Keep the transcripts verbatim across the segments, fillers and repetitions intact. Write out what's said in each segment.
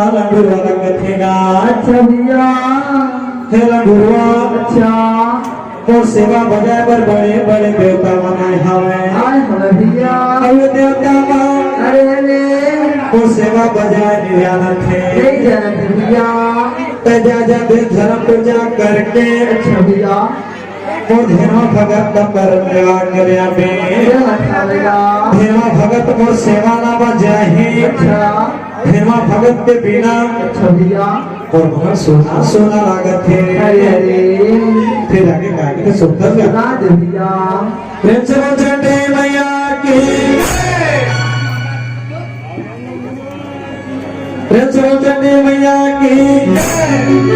लंगुर वाला कथे गा। अच्छा भैया। हे लंगुरवा। अच्छा। मोर सेवा बजाए बर बड़े बड़े देवता मन आए हवय। आए हवय भैया। अउ देवता मन। अरे, अरे। मोर सेवा बजाए नइ जानत हे। नइ जानत हे भैया। तैं जा, जा, देव धर्म पूजा करके। अच्छा भैया। मोर धेनवा भगत ला परम देवा करे आबे। क्या बात है भैया? धेनवा भगत मोर सेवा ला बजाही। अच्छा। धेनवा भगत के बिना अच्छा भैया। मोर घर सोना सोना लागत हे। अरे, अरे। फिर आगे गा के सुंदर गा। सुना दे भैया। प्रेम से बोल छठी मैया की। प्रेम से बोल छठी मैया की।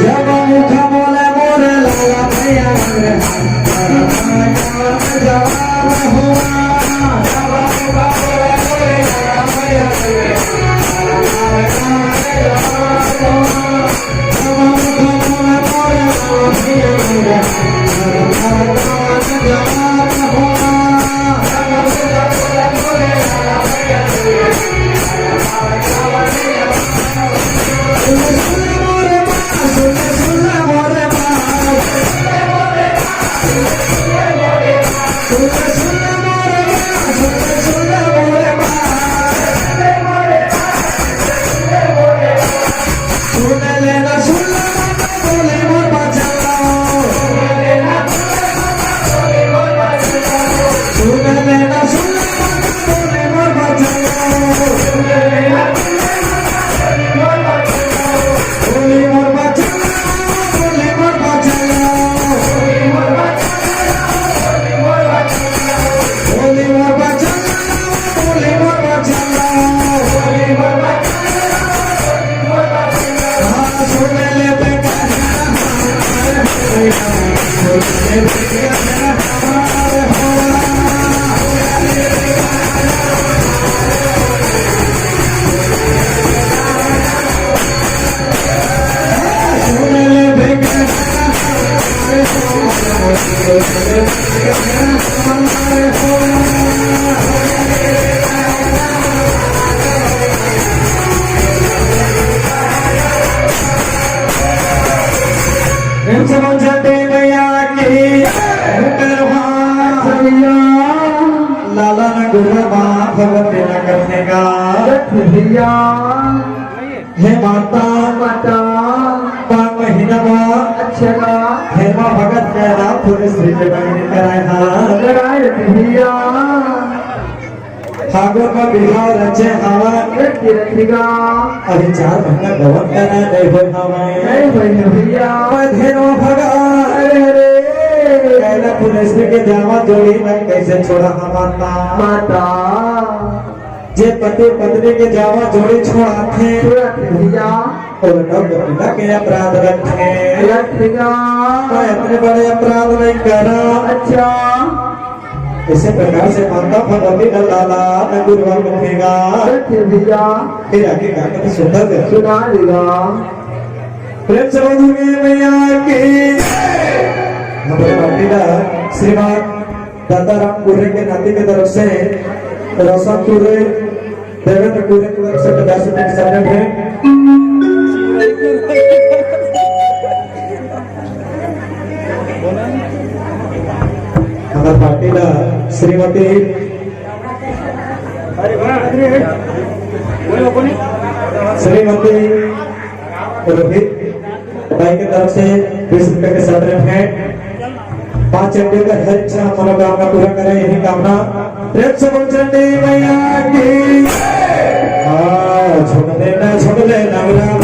जब मुख बोले मोरे लाला भैया रे। जवाब हुआ। प्रेम से बोल छठी मैया की। भैया। लाला ना गुरु माँ भगवती ना करने का। भैया। हे माता। माता। पाँच महीना मा। अच्छा। हेमा भगत के राम पुलिस रिपोर्ट नहीं कराए हा। कराए भैया। फागुन में बिहाव रचे हवा। रखे रखेगा। अभी चार महीना गवन करा नहीं होय हवा। नहीं होय भैया। मैं धेनु भगा। अरे, अरे। कहला पुलिस के जावा जोड़ी मैं कैसे छोड़ा हमारा। माता। जे पति पत्नी के जावा जोड़ी छोड़ाथे। छोड़ाथे भैया। और नव पत्नी के अपराध रखे। रखेगा। मैं इतने बड़े अपराध नहीं करा। अच्छा। इसी प्रकार से माता भगवती का लाला न गुरुआ को फेंका। सत्य भैया। फिर आगे गा के सुंदर से सुना देगा। प्रेम से बोल दुर्गे मैया की। हमारे पार्टी का श्रीमान दाता राम कुर्रे के नाती की तरफ से रोशन कुर्रे, देवेंद्र कुर्रे की तरफ से पचास रुपए की सैलरी है। हमारे पार्टी का श्रीमती, श्रीमती रोहित भाई की तरफ से बीस रुपए के सैलरी है। पाँच चंडी का हर इच्छा मनोकामना पूरा करे, यही कामना। प्रेम से बोल चंडी मैया की। हाँ, झुमले ना, झुमले ना, राम।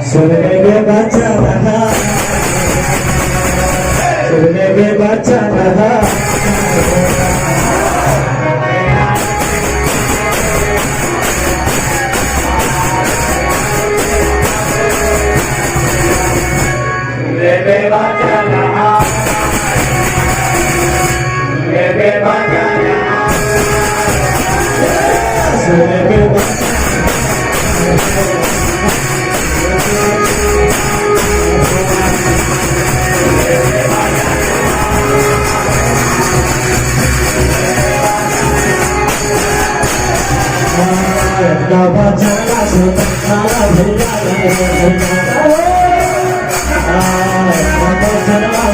सुनने में बच्चा रहा, सुनने में बच्चा रहा।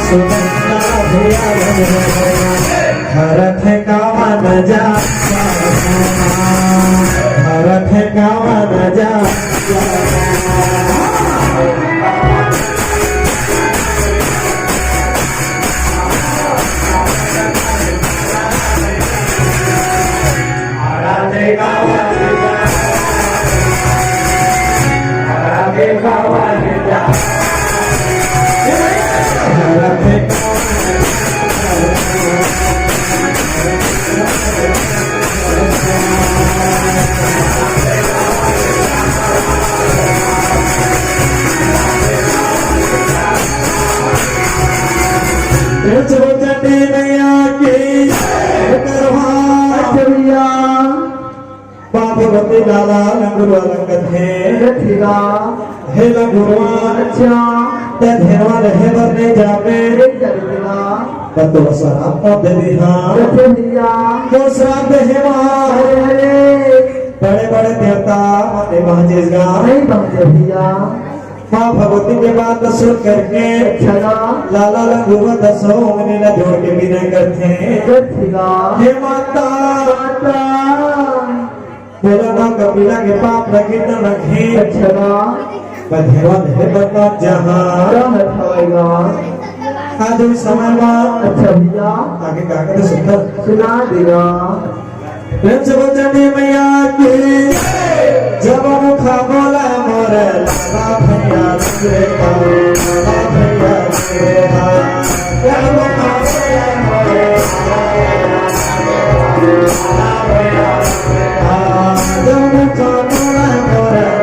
हरत हे कावन जा, हरत हे कावन जा। प्रेम से बोल चंडी मैया की। अच्छा भैया। बाप भगवती लाला लंगुरवा लंगत हे। ठीक हे। हे लंगुरवा। अच्छा। ते धेनवा रहे बर नहीं जावे। नहीं जावे ना। पर तो श्राप दे दे हाँ। अच्छा भैया। तो श्राप दे हे माँ। अरे, अरे। बड़े बड़े देवता मते पहुँचे गा। नहीं पहुँचे भैया। माँ भगवती के बात सुन करके अच्छा। लाला लंगुरवा दसों उंगली ला जोड़ के विनय करथे। करथे गा। हे माता। माता। बोला ना कपिला के पाप लगे न लगे। अच्छा। बधेवा दे बता जहाँ। क्या हट हवय गा। आज उस समय मा। अच्छा भैया। आगे का करे सुंदर। सुना देगा। प्रेम से बोल चंडी मैया की। जब मुखा बोला मोरे लाला भैया रे, लाला भैया रे। जब मुखा बोला मोरे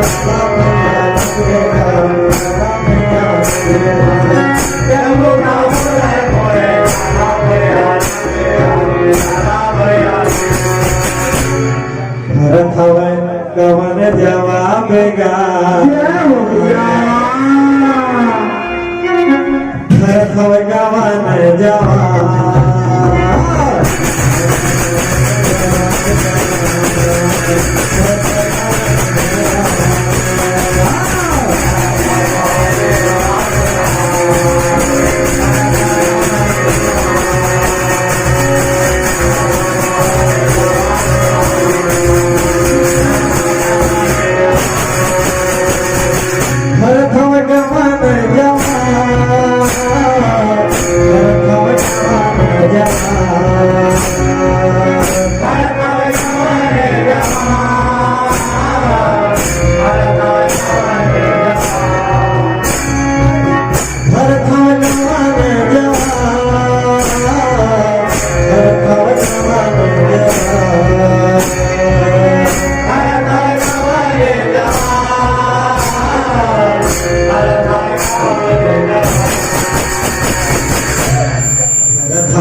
भरत हवय कवन जवाब गा। जय हो भैया। भरत हवय कवन जवाब। भरत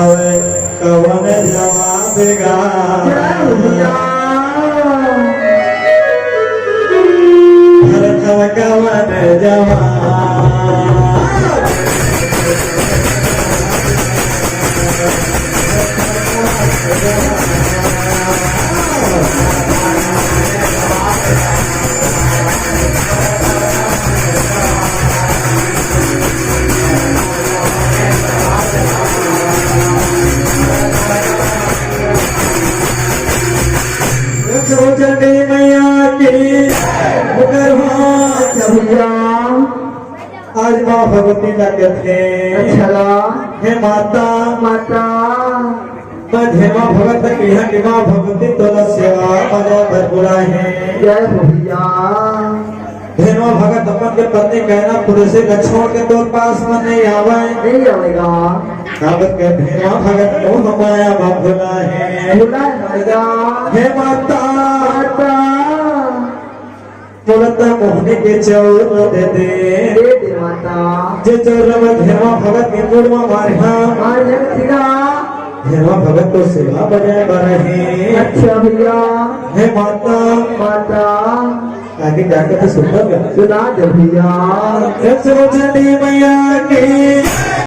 हवय कवन जवाब गा। जय हो भैया। भरत हवय कवन जवाब। चंडी मैया की। ओकर हाथ भैया। आज माँ भगवती ला कथे। अच्छा ला। हे माता। माता। मैं धेमा भगत के यहाँ की माँ भगवती तोला सेवा बजाए बर बुलाए हे। जय हो भैया। धेमा भगत अपन के पत्नी कहना पुरुषे ला छोड़ के तोर पास में नहीं आवे। नहीं आवेगा। काबर के धेमा भगत मोह माया मा भुला हे। भुला हे। हे माता। माता। तुरंत मोहनी के चौर दे दे। दे दे माता। जे चौर में धेमा भगत के मुड़ में मारे हाँ। मारे सिरा। धेमा भगत तो सेवा बजाए बर हे। अच्छा भैया। हे माता। माता। आगे जाकर तो सुंदर गा। सुना दे भैया। जय सरोजनी मैया की।